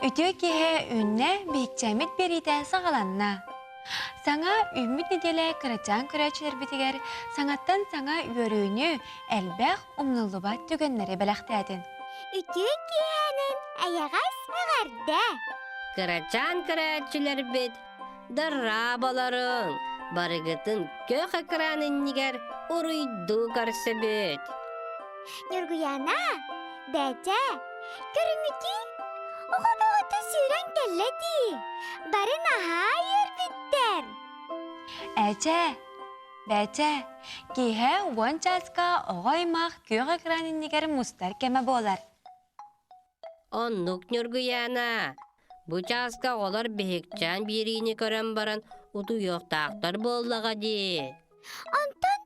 Үтүө киэһэ үүннэ, биһикчээммит биэриитэ саҕаланна. Саҥа үүммүт нэдиэлэ кырачаан көрөөччүлэрбитигэр саҥаттан саҥа үөрүүнү, элбэх умнуллубат түгэннэри бэлэхтээтин. Үтүө киэһэнэн эйэҕэс эҕэрдэ! Кырачаан көрөөччүлэрбит дорооболоруҥ! Барыгытын көх экран иннигэр уруйдуу көрсөбүт. Ньургуйаана, бээчэ, көрүҥүтүй? Оҕо бөҕөтө сүүрэн кэллэ дии. Бары наһаа үөрбүттэр. Эчэ, бээчэ, киэһэ уон чааска оҕо аймах күөх экран иннигэр мустар кэмэ буолар. Оннук Ньургуйаана, бу чааска оҕолор биһикчээн биэриини көрөн баран утуйуохтаахтар буоллаҕа дии. Онтон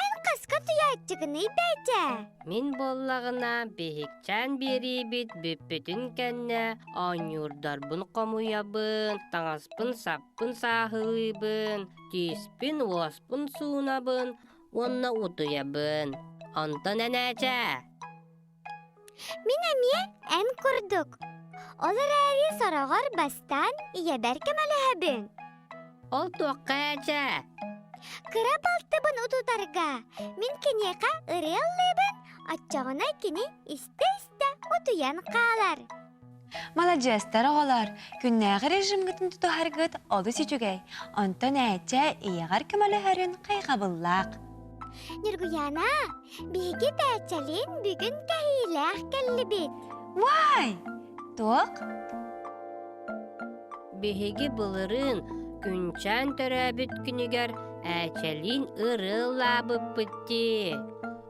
эн хаска утуйааччыгыный бээчэ? Мин буоллаҕына биһикчээн биэриибит бүппүтүн кэннэ оонньуурдарбын хомуйабын, таҥаспын-саппын сааһылыыбын, тииспин-уоспун суунабын уонна утуйабын. Онтон энээчэ Мин эмиэ эн курдук. Ол эрээри сороҕор бастаан ийэбэр көмөлөһөбүн. Ол туохха ээчэ? Кыра балтыбын утутарга мин киниэхэ ырыа ыллыыбын, оччоҕуна кини истэ-истэ утуйан хаалар. Маладьыастар оҕолор, күннээҕи режимгытын тутуһаргыт олус үчүгэй, онтон ээчэ ийэҕэр көмөлөһөрүн хайҕабыллаах. Ньургуйаана, Биһиги Бээчэлиин бүгүн кэһиилээх кэллибит. Уай! Туох? Биһиги былырыын Күнчээн төрөөбүт күнүгэр Ээчэлиин ырыалаабыппыт дии.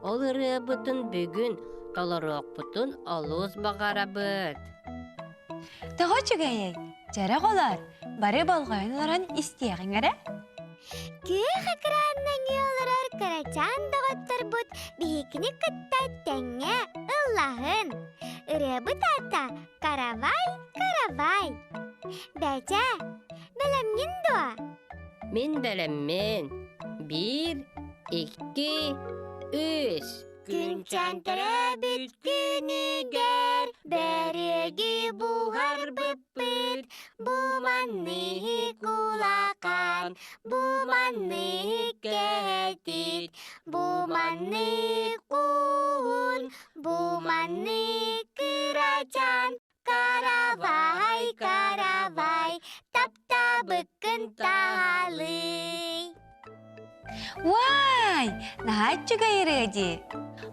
Ол ырыабытын бүгүн толоруохпутун олус баҕарабыт. Тоҕо үчүгэйэй? Чэрэ оҕолор, бары болҕойон олорон истиэҕиҥ эрэ. Күөх экран нөҥүө олорор кырачаан доҕотторбут биһигини кытта тэҥҥэ ыллаһын. Ырыабыт аата «Каравай, каравай». Бэчэ, бэлэмҥин дуо? Мин бэлэммин. Биир, икки, үс. Күнчэн төрөөбүт күнүгэр бэриэги буһарбыппыт, бу маннык улахан, бу маннык кэтит, бу маннык уһун, бу маннык кырачаан, каравай, каравай, таптаабыккын таалый. Уай! Наһаа үчүгэй ырыа дии.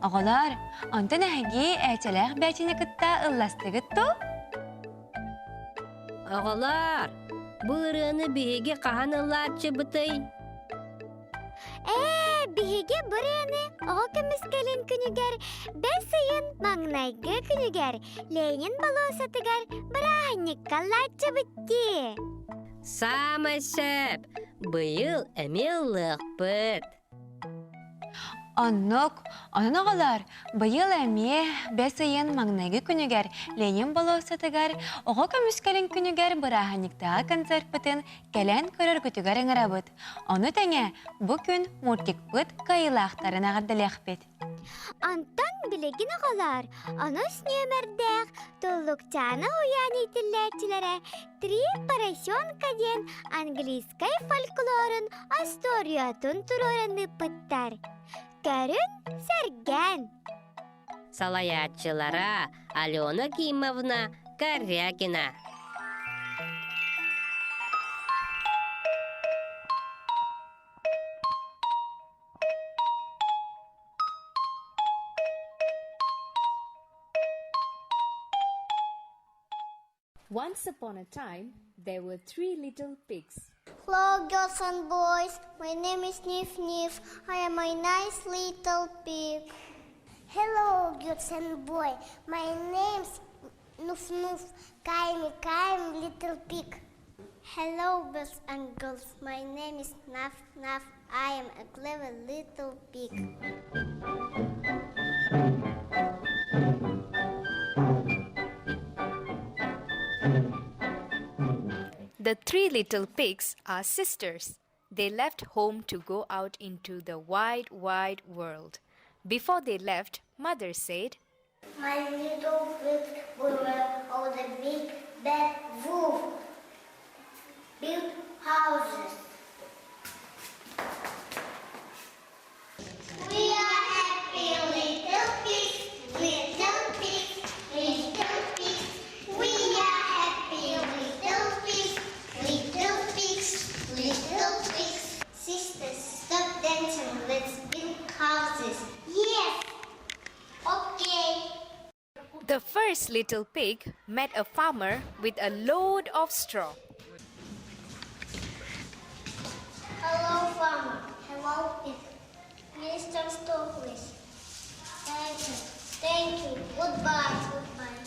Оҕолор, онтон эһиги ээчэлээх бээчэни кытта ылластыгыт дуу? Оҕолор, бу ырыаны биһиги хаһан ыллааччыбытый? Ээ, биһиги бу ырыаны оҕо көмүскэлин күнүгэр бэс ыйын маҥнайгы күнүгэр Ленин болуоссатыгар бырааһынньыкка ыллааччыбыт дии. Саамай сөп! Быйыл эмиэ ыллыахпыт. Оннук, онон оҕолор, быйыл эмиэ бэс ыйын маҥнайгы күнүгэр Ленин болуоссатыгар оҕо көмүскэлин күнүгэр бырааһынньыктааҕы концерппытын кэлэн көрөргүтүгэр ыҥырабыт. Ону тэҥэ бу күн мультикпыт кыайыылаахтарын эҕэрдэлиэхпит. Онтон билигин оҕолор онус нүөмэрдээх Туллукчаана уйаан иитиллээччилэрэ Три поросенка диэн английскай фольклорун остуоруйатын туруоран ыыппыттар. Көрүн, сэргээн! Салайааччылара Алена Кимовна Корякина. Once upon a time, there were three little pigs. Hello, girls and boys. My name is Nif Nif. I am a nice little pig. Hello, girls and boys. My name's Nuf Nuf. I'm I'm little pig. Hello, boys and girls. My name is Naf Naf. I am a clever little pig. The three little pigs are sisters. They left home to go out into the wide, wide world. Before they left, mother said, My little pigs were on the big bad wolf. Build houses. We are happy little pigs, little pigs, little pigs. We are happy little pigs, little pigs, little pigs. Sisters, stop dancing. Let's build houses. Yes. Okay. The first little pig met a farmer with a load of straw. Hello, farmer. Hello, pig. Mr. Stokely. Thank you. Thank you. Goodbye. Goodbye.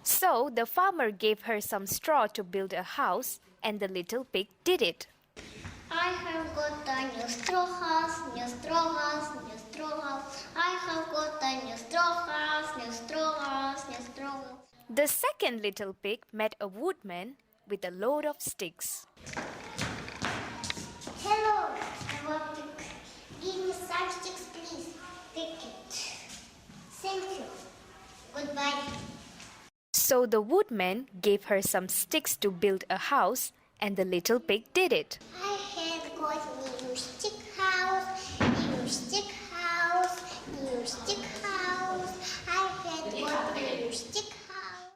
So the farmer gave her some straw to build a house, and the little pig did it. I have got a new straw house, new straw house, new straw house. I have got a new straw house, new straw house, new straw house. The second little pig met a woodman with a load of sticks. Hello, hello, pig. Give me some sticks, please. Take it. Thank you. Goodbye. So the woodman gave her some sticks to build a house, and the little pig did it. I have got new stick house, new stick house, new stick house. I have got new stick house.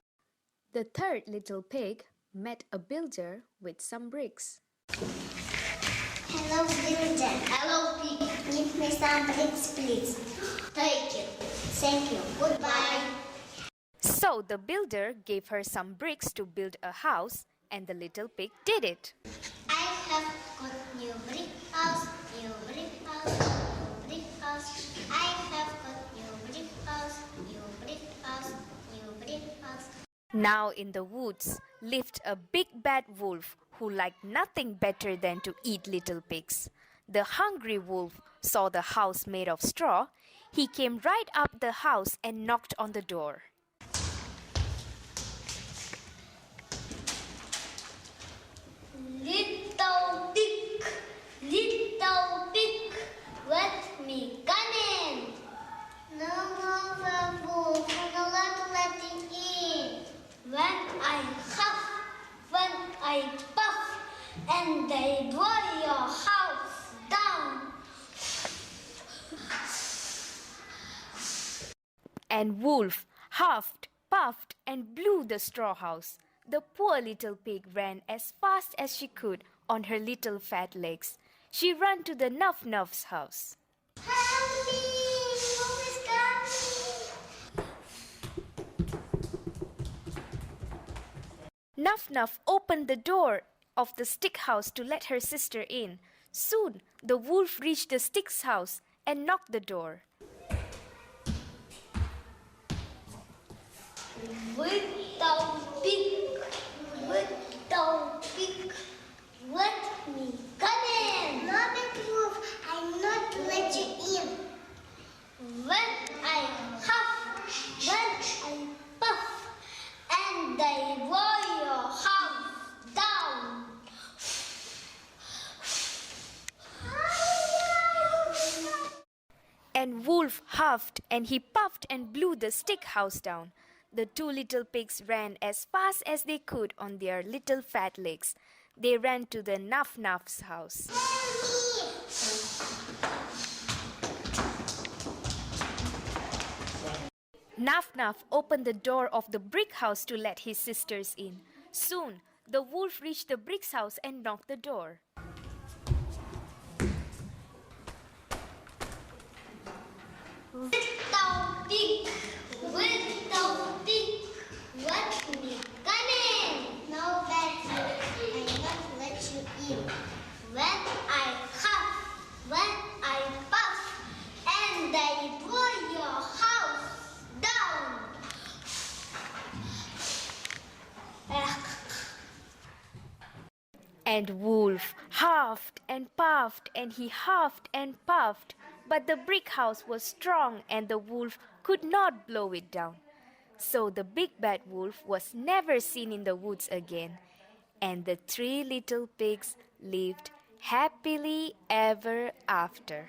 The third little pig met a builder with some bricks. Hello, builder. Hello, pig. Give me some bricks, please. Thank you. Thank you. Goodbye. So the builder gave her some bricks to build a house, and the little pig did it. I have got new brick house, new brick house, new brick house. I have got new brick house, new brick house, new brick house. Now in the woods lived a big bad wolf who liked nothing better than to eat little pigs. The hungry wolf saw the house made of straw. He came right up the house and knocked on the door. Little pig, little pig, let me come in. No, no, the wolf, I'm not letting in. When I huff, when I puff, and they blow your house down. And Wolf huffed, puffed, and blew the straw house. The poor little pig ran as fast as she could on her little fat legs. She ran to the Nuff Nuff's house. Help me! Wolf is coming! Nuff Nuff opened the door of the stick house to let her sister in. Soon the wolf reached the stick's house and knocked the door. Little pig, little pig, let me come in. No, big wolf, I not let you in. When I huff, when I puff, and I blow your house down. And Wolf huffed and he puffed and blew the stick house down. The two little pigs ran as fast as they could on their little fat legs. They ran to the Nuff Nuff's house. Nuff Nuff opened the door of the brick house to let his sisters in. Soon, the wolf reached the brick's house and knocked the door. Little pig, little pig, let me come in. No, bad wolf, I not let you in. When I huff, when I puff, and I blow your house down. And Wolf huffed and puffed and he huffed and puffed, but the brick house was strong and the wolf could not blow it down. So the big bad wolf was never seen in the woods again, and the three little pigs lived happily ever after.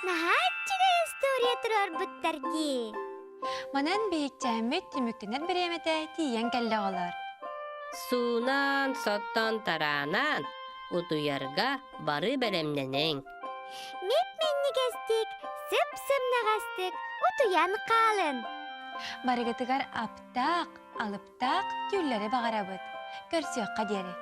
Наһаа үчүгэй история туруорбуттар дии. Манан биһикчээммит түмүктэнэр бириэмэтэ тиийэн кэллэ оҕолор. Суунан, соттон тараанан, утуйарга бары бэлэмнэниҥ. Мип-минньигэстик, сып-сымнаҕастык утуйан хаалын. Барыгытыгар аптаах, алыптаах түүллэри баҕарабыт. Көрсүөххэ диэри.